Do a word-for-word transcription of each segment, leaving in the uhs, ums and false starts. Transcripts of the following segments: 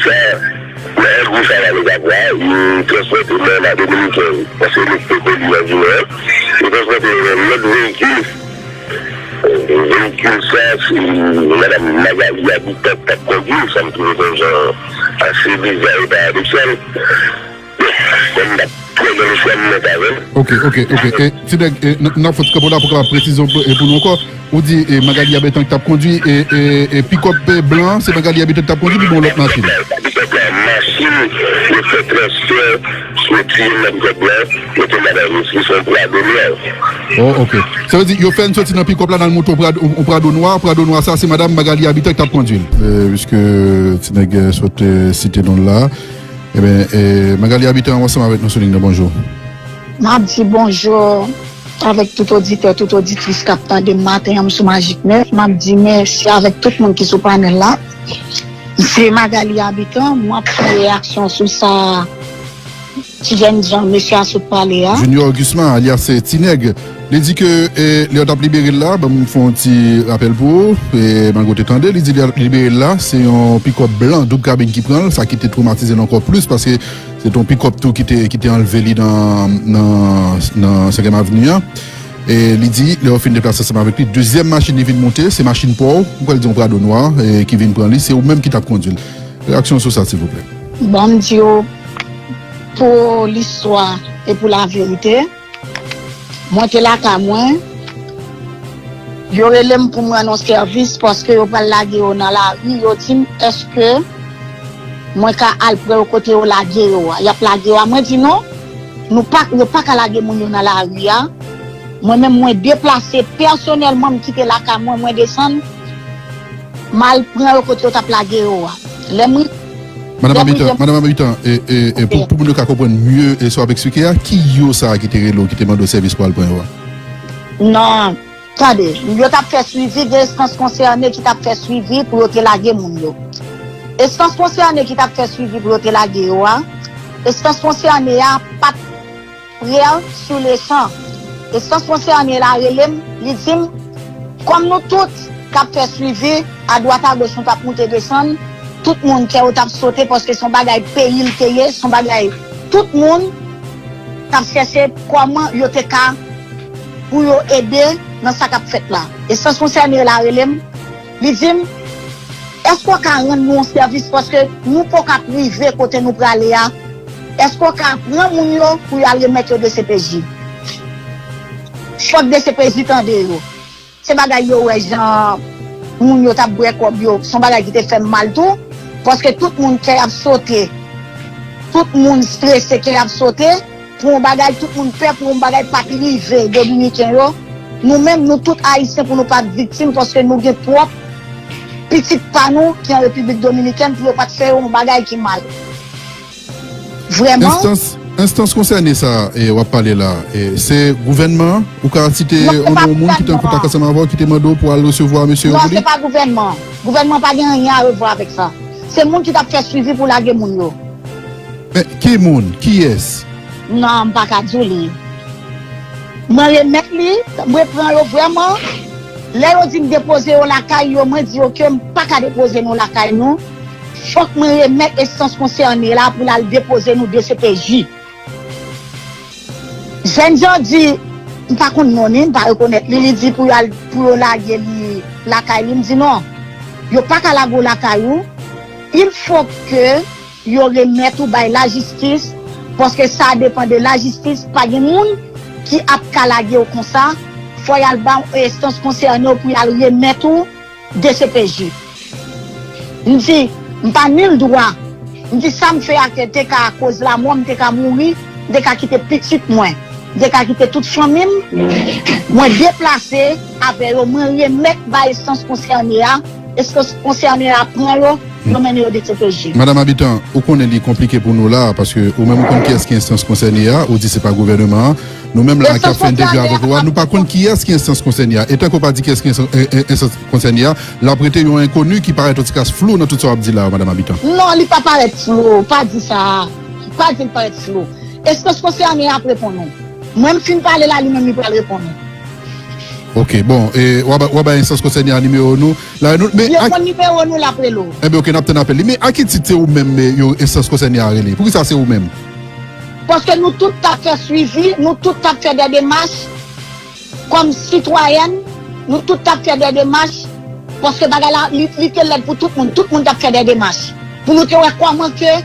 Sa, nan èl Gwo Chalè, nou ka vwa, yo transpòte manman dominiken an, paske nou pote li nan jounen an, yo transpòte l nan lòt veyikil. Veyikil sa, se madanm Magali Habitant k t ap kondui l, sa m twouve yon jan ase bizarre e paradoksal. Bon, m pa t twò gen lespwa m mèt avè l. Ok, ok, ok. E, ti nèg, e, n, n ap fè ti kanpe la pou kapab presize yon pè, e, pou nou ankò. Ou di, e, Magali Habitant ki t ap kondui, e, e, e, pikòp, e, blan, se Magali Habitant ki t ap kondui, li gen yon lòt machin. Pikòp la, machin, yo fè transfè, soti nan pikòp la, yo te madanm misye, se yon Prado nwa. Oh, ok. Sa vle di, yo fè n soti nan pikòp la, n al monte yon Prado, yon Prado nwa, Prado nwa sa, se madanm Magali Habitant ki t ap kondui l. E, piske ti nèg, e, sot, e, site non l la, Eben, e, Magali Habitant ansanm avèk nou sou liy nan, bonjou. M ap di bonjou avèk tout oditè, tout oditris k ap tande m maten an, m sou Magic nèf. M ap di mèsi avèk tout moun ki sou panèl la. Se Magali Habitant, m ap fè reyaksyon sou sa ti jèn jan mesye a sot pale a. Junior Gusma, alyas, e, Ti Nèg. Li di ke, e, lè yo t ap libere l la, ban m fè yon ti rapèl pou ou, e, malgre w te tande, li di lè yo t ap libere l la, se yon pikòp blan doub kabin ki pran l, sa ki te twomatize l ankò plis, paske se te yon pikòp tou ki te, ki te anlve li nan, nan, nan senkyèm avni an. E li di, lè yo fin deplase ansanm avèk li, dezyèm machin li vin monte, se machin pa w, m kwè l di yon Prado nwa, e, ki vin pran li, se ou menm ki t ap kondui l. Reyaksyon w sou sa, silvouplè. Bon, m di w, pou listwa e pou laverite, Mwen te lakay mwen, yo rele m pou m rann yon sèvis paske yo pral lage yo nan lari. Yo di m, èske mwen ka al pran yo kote yo lage yo a? Y ap lage yo a? Mwen di non, nou pa, yo pa ka lage moun yo nan lari a. Mwen menm, mwen deplase pèsonèlman, m kite lakay mwen, mwen desann. M al pran yo kote yo t ap lage yo a. Lè m, Madanm lè m Habitant, rive Madanm Habitant, e, e, e, pou, pou moun yo ka konprann mye, e, sa w ap eksplike a, ki yo sa a ki te rele w, ki te mande w sèvis pou al pran yo a? Non, tande, yo t ap fè swivi, gen enstans konsène ki t ap fè swivi pou yo te lage moun yo. Enstans konsène ki t ap fè swivi pou yo te lage yo a, enstans konsène a pa t prè sou le chan. Enstans konsène la rele m, li di m, kòm nou tout k ap fè swivi, adwat agoch nou t ap moute desann, tout moun kè yo t ap sote paske se yon bagay peyi l te ye, se yon bagay tout moun t ap chèche kòman yo te ka pou yo ede nan sa k ap fèt la. Enstans konsène la rele m, li di m, èske w ka rann nou yon sèvis paske nou poko ap rive kote nou prale a? Èske w ka pran moun yo pou y al remèt yo D C P J? Fòk D C P J tande yo. Se bagay yo wè jan moun yo t ap bwè kòb yo, se yon bagay ki te fè m mal tou, paske tout moun kè y ap sote, tout moun strese kè y ap sote, pou yon bagay tout moun pè, pou yon bagay pa t rive Dominiken yo. Nou menm, nou tout Ayisyen pou nou pa t viktim, paske nou gen twòp pitit pa nou ki an Repiblik Dominikèn pou yo pa t fè yo yon bagay ki mal. Vrèman. Enstans, enstans konsène sa, e, w ap pale la, e, se gouvènman an? Ou ka site non, se yon pa non moun ki te an kontak ansanm avè w, ki te mande w pou al resevwa mesye yo pou li? Non, se pa gouvènman. Gouvènman pa gen anyen a revwa avèk sa. Se moun ki t ap fè swivi pou lage moun yo. Men, ki moun? Kiyès? Non, m pa ka di w li. Mwen remèt li, mwen pran yo vrèman. Lè yo di m depoze yo lakay yo, mwen di yo ke m pa ka depoze nou lakay nou. Fòk mwen remèt enstans konsène la pou l al depoze nou D C P J. Jènjan di, m pa konn non li, m pa rekonèt li, li di pou y al, pou yo lage li lakay li. M di non, yo pa ka lage w lakay ou. Il faut que yo remèt ou bay lajistis, paske sa depann de lajistis, pa gen moun ki ap ka lage w konsa, fò y al ba enstans konsène yo pou y al remèt ou D C P J. M di, m pa ni l dwa. M di sa m fè a te ka koz lamò, m te ka mouri, m te ka kite pitit mwen, m te ka kite tout fanmi m. Mwen deplase avè yo, mwen remèt bay enstans konsène a, enstans konsène a pran yo, yo mennen yo D C P J. Madanm Habitant, ou konnen li konplike pou nou la, paske ou menm ou konn kiyès ki enstans konsène a, ou di se pa gouvènman an. Nou menm la ki ap fè entèvyou avèk ou a, nou pa konn kiyès ki enstans konsène a. E tanke w pa di kiyès ki enstans, e, e, enstans konsène a, l ap rete yon enkoni ki parèt yon ti kras flou nan tout sa w ap di la yo, Madanm Habitant. Non, li pa parèt flou, pa di sa. Pa di l parèt flou. Enstans konsène a ap reponn ou. Mwen m fin pale la, li menm li pral reponn ou. Ok, bon, e, w a ba- w a bay enstans konsène a nimewo nou. La, nou, men, Yo a- konn nimewo nou, l ap rele w. Enben, ok, n ap tann apèl li. Men a ki tit se ou menm, e, yo, enstans konsène a rele? Poukisa se ou menm? Paske nou tout t ap fè swivi, nou tout t ap fè dè demach kòm sitwayèn, nou tout t ap fè dè demach, paske bagay la, li, li te lèd pou tout moun, tout moun t ap fè dè demach. Pou nou te wè kòman ke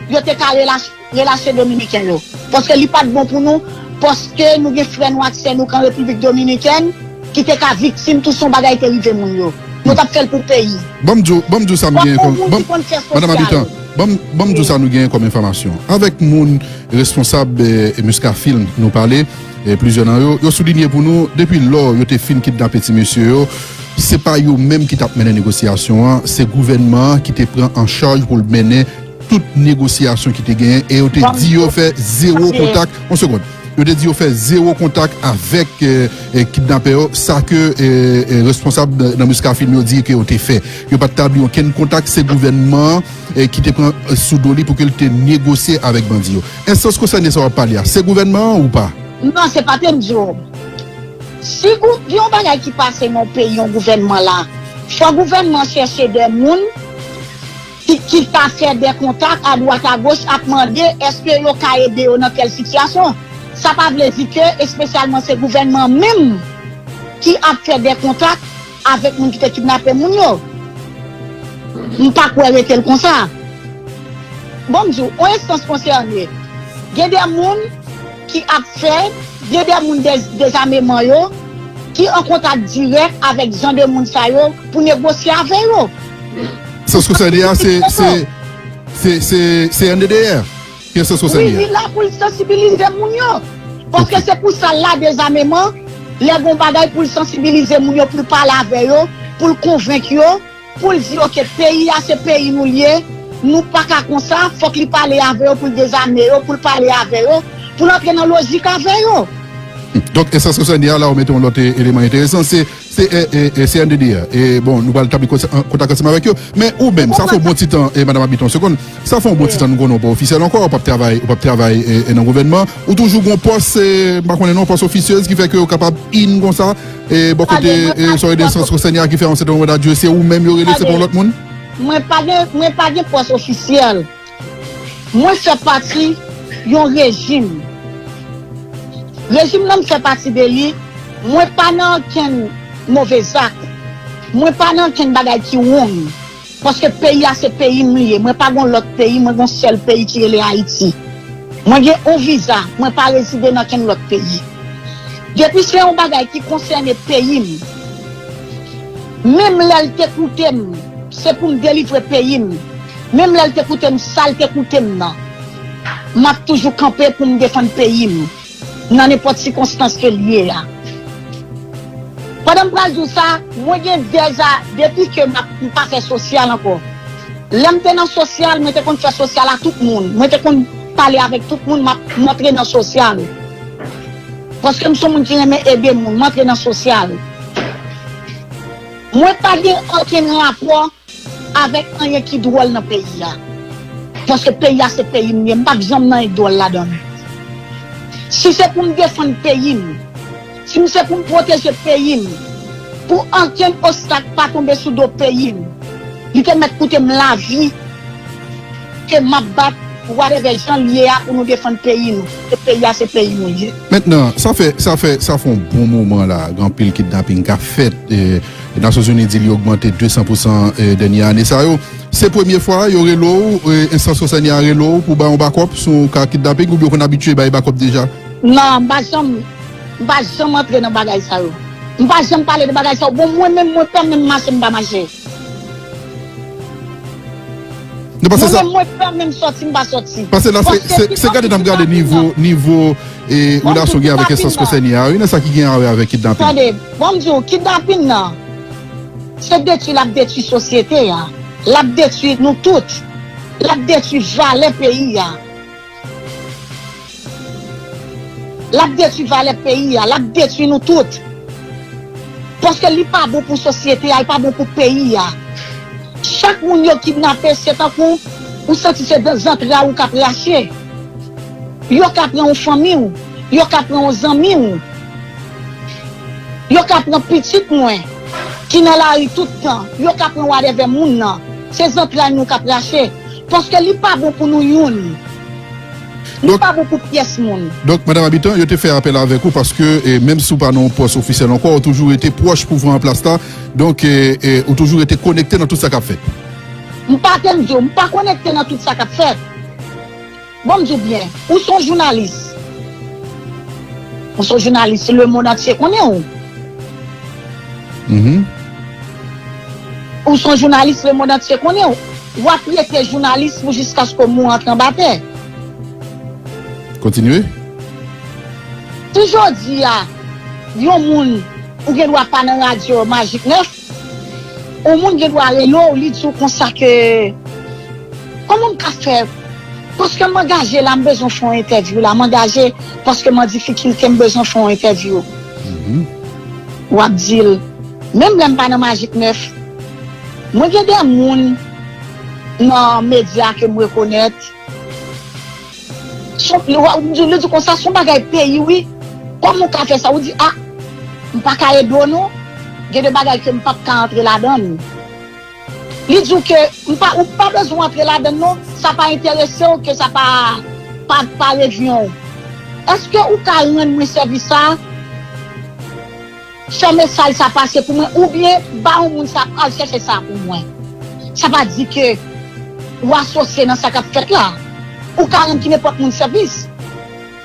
yo te ka relache, relache Dominiken yo. Paske li pa t bon pou nou, paske nou gen frè nou ak sè nou k an Repiblik Dominikèn, ki te ka viktim tou si yon bagay te rive moun yo. Nou t ap fè l pou peyi. Ban m di w, ban m di w sa m Fòk genyen yon kòm, moun ban m, ki konn fè madanm sosyal. Abitan, ban m, ban m di w sa nou genyen kòm enfòmasyon. Avèk moun responsab, e, Muscafin nou pale, e, plizyè nan yo, yo soulinye pou nou, depi lò yo te fin kidnape ti mesye yo, se pa yo menm ki t ap mennen negosyasyon an, se gouvènman an ki te pran an chaj pou l mennen tout negosyasyon ki te genyen, e yo te di yo fè zewo kontak, yon segond, yo te di yo fè zewo kontak avèk, e, e, kidnapè yo, sa ke, e, e, responsab nan Muscafin yo di ke yo te fè. Yo pa t tabli okenn kontak, se gouvènman an, e, ki te pran, e, sou do li pou ke l te negosye avèk bandi yo. Enstans konsène sa w ap pale a, se gouvènman an ou pa? Non, se pa te m di w. Si gou- gen yon bagay ki pase nan yon peyi, yon gouvènman la, fò gouvènman chèche de moun ki, ki ka fè de kontak adwat agoch ap mande èske yo ka ede yo nan tèl sitiyasyon. Sa pa vle di ke espesyalman se gouvènman menm ki ap fè de kontak avèk moun ki te kidnape moun yo. M pa kwè rete l konsa. Bon, m di w, yon enstans konsène. Gen de moun ki ap fè, gen de moun de, dezameman yo, ki an kontak dirèk avèk jan de moun sa yo pou negosye avè yo. Enstans konsène a, se, se, se, se, se C N D D R ki enstans konsène a. Wi, li la pou l sansibilize moun yo. Paske se pou sa l la, dezameman, lè gon bagay, pou l sansibilize moun yo, pou l pale avè yo, pou l konvenk yo, pou l di, oke, peyi a se peyi nou l ye, nou pa ka konsa, fòk li pale avè yo, pou l dezame yo, pou l pale avè yo, pou l antre nan lojik avè yo. Donk, enstans konsène a, la ou mete yon lòt, e, eleman enteresan, se, se, e, e, e, C N D D R. E, bon, nou pral tabli kontak ansanm avèk yo. Men ou menm, sa fè yon bon ti tan, e, madanm Abitan, yon segond, sa fè yon bon ti tan nou konnen w pa ofisyèl ankò, w p ap travay, w p ap travay, e, e, nan gouvènman. Ou toujou gon pòs, e, m pa konnen non, pòs ofisyèz ki fè ke w kapab in konsa, e, bò kote, e, sa w rele enstans konsène a ki fè yon sèten nonb dadjwe, se ou menm yo rele, se pa yon lòt moun? Mwen pa gen, mwen pa gen pòs ofisyèl. Mwen fè pati yon rejim. Rejim nan m fè pati de li, mwen pa nan okenn move zak. Mwen pa nan okenn bagay ki wrong. Paske peyi a se peyi m li ye. Mwen pa gon lòt peyi, mwen gon sèl peyi ki rele Ayiti. Mwen gen yon viza, mwen pa rezide nan okenn lòt peyi. Depi se yon bagay ki konsène peyi m, menm lè l te koute m, se pou m delivre peyi m. Menm lè l te koute m, sa l te koute m nan, m ap toujou kanpe pou m defann peyi m nan nenpòt sikonstans ke l ye a. Pandan m pral di w sa, mwen gen dèza, depi ke m ap, m pa fè sosyal ankò. Lè m te nan sosyal, mwen te konn fè sosyal a tout moun. Mwen te konn pale avèk tout moun, m ap, m antre nan sosyal. Paske m se yon moun ki renmen ede moun, m antre nan sosyal. Mwen pa gen okenn rapò avèk anyen ki dwòl nan peyi a. Paske peyi a se peyi m ye, m p ap janm nan anyen dwòl ladan l. Si se pou m defann peyi m, si m se pou m pwoteje peyi m, pou okenn obstak pa tonbe sou do peyi m, li te mèt koute m lavi ke m ap bat, whatever jan l ye a, pou nou defann peyi nou. Se peyi a, se peyi nou ye. Mentnan, sa fè, sa fè, sa fè yon bon moman la, gen anpil kidnaping k ap fèt. E, Nasyonzini di li ogmante de san pousan, e, dènye ane sa yo. Se premye fwa yo rele w, e, enstans konsène a rele w pou ba yon bakòp sou yon ka kidnaping, oubyen w konn abitye bay bakòp deja? Non, m pa janm, m pa janm antre nan bagay sa yo. M pa janm pale de bagay sa yo. Bon, mwen menm, mwen pè menm mache, m pa mache. Non, paske sa, mwen menm, mwen pè menm sòti, m pa sòti. Paske la, se, se, se gade n ap gade nivo, nivo, e, relasyon gen avèk enstans konsène a, wi, nan sa ki gen a wè avèk kidnaping. Tande, bon, m di w, kidnaping nan, se detwi l ap detwi sosyete a. L ap detwi nou tout. L ap detwi valè peyi a. L ap detwi valè peyi a, l ap detwi nou tout. Paske li pa bon pou sosyete a, li pa bon pou peyi a. Chak moun yo kidnape, se tankou ou santi se zantray ou k ap rache. Yo ka pran yon fanmi w, yo ka pran yon zanmi w. Yo ka pran pitit mwen ki nan lari tout tan. Yo ka pran whatever moun nan. Se zantray nou k ap rache. Paske li pa bon pou nou youn. Li pa bon pou pyès moun. Donk, Madanm Habitant, yo te fè apèl avèk ou paske, e, menm si w pa nan yon pòs ofisyèl ankò, ou toujou rete pwòch pouvwa an plas la. Donk, e, e, ou toujou rete konekte nan tout sa k ap fèt. M pa te m di w, m pa konekte nan tout sa k ap fèt. Bon, m di w byen, ou se yon jounalis. Ou se yon jounalis, lemonn antye konnen w. Mhm. Ou se yon jounalis, lemonn antye konnen w. W ap rete jounalis pou jiskaske w mouri antre anba tè. Kontinye. Si jodi a, yon moun, ou gen dwa pa nan radyo Majik nèf, yon moun gen dwa rele w, li di w konsa ke, kòman m ka fè? Paske m angaje la, m bezwen fè yon entèvyou la. M angaje paske m an difikilte, m bezwen fè yon entèvyou. Mhm. W ap di l, menm lè m pa nan Majik nèf, mwen gen de moun nan medya ke m rekonèt, son, li, li di konsa, se yon bagay peyi, wi. Kòman w ka fè sa? Ou di, a, m pa ka ede w, non. Gen de bagay ke m p ap ka antre ladan l. Li di w ke m pa, ou pa bezwen antre ladan l, non. Sa pa enterese w, ke sa pa, pa, pa revyen w. Èske ou ka rann mwen sèvis sa? Fè mesaj sa pase pou mwen, oubyen ba yon moun sa, al chèche sa pou mwen. Sa pa di ke w asosye nan sa k ap fèt la. Ou ka rann ki nenpòt moun sèvis.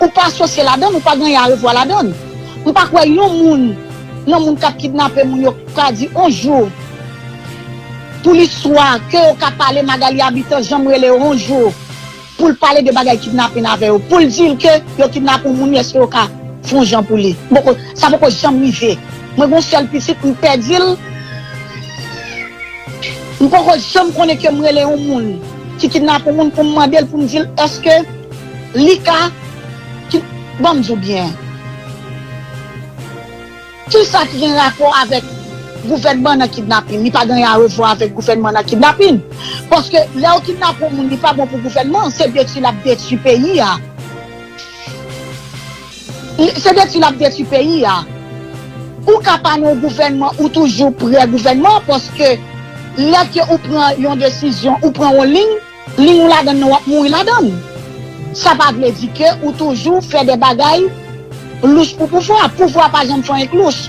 Ou pa asosye ladan l, ou pa gen arevwa ladan l. M pa kwè yon moun nan moun k ap kidnape moun yo ka di yon jou pou listwa ke yo ka pale Magalie Habitant, janm rele yo yon jou pou l pale de bagay kidnapin avè yo, pou l di l ke yo kidnape yon moun, èske yo ka fè yon jan pou li? M poko, sa poko janm rive. Mwen gen yon sèl pitit, m pèdi l. M poko janm konnen ke m rele yon moun ki kidnape yon moun pou m mande l, pou m di l èske li ka ki, ban m di w byen. Kisa ki gen rapò avèk gouvènman nan kidnapin? Li pa gen arevwa avèk gouvènman nan kidnapin. Paske lè yo kidnape yon moun, li pa bon pou gouvènman, se detwi l ap detwi peyi a. Li, se detwi l ap detwi peyi a. Ou ka pa nan yon gouvènman, ou toujou prè gouvènman, paske lè ke ou pran yon desizyon, ou pran yon liy, liy ou ladan nan, w ap mouri ladan l. Sa pa vle di ke ou toujou fè de bagay louch pou pouvwa. Pouvwa pa janm fè anyen k louch.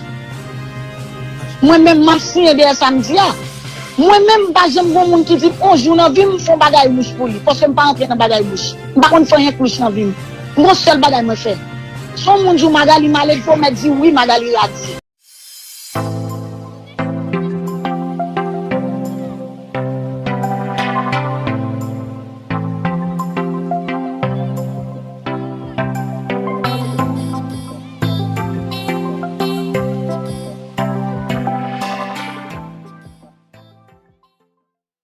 Mwen menm, m ap siyen dèyè sa m di a. Mwen menm, m pa janm gon moun ki di m yon jou nan vi m, m fè yon bagay louch pou li. Paske m pa rantre nan bagay louch. M pa konn fè anyen k louch nan vi m. M gon sèl bagay mwen fè. Si yon moun di w Magalie maledve, w mèt di wi, Magalie radi.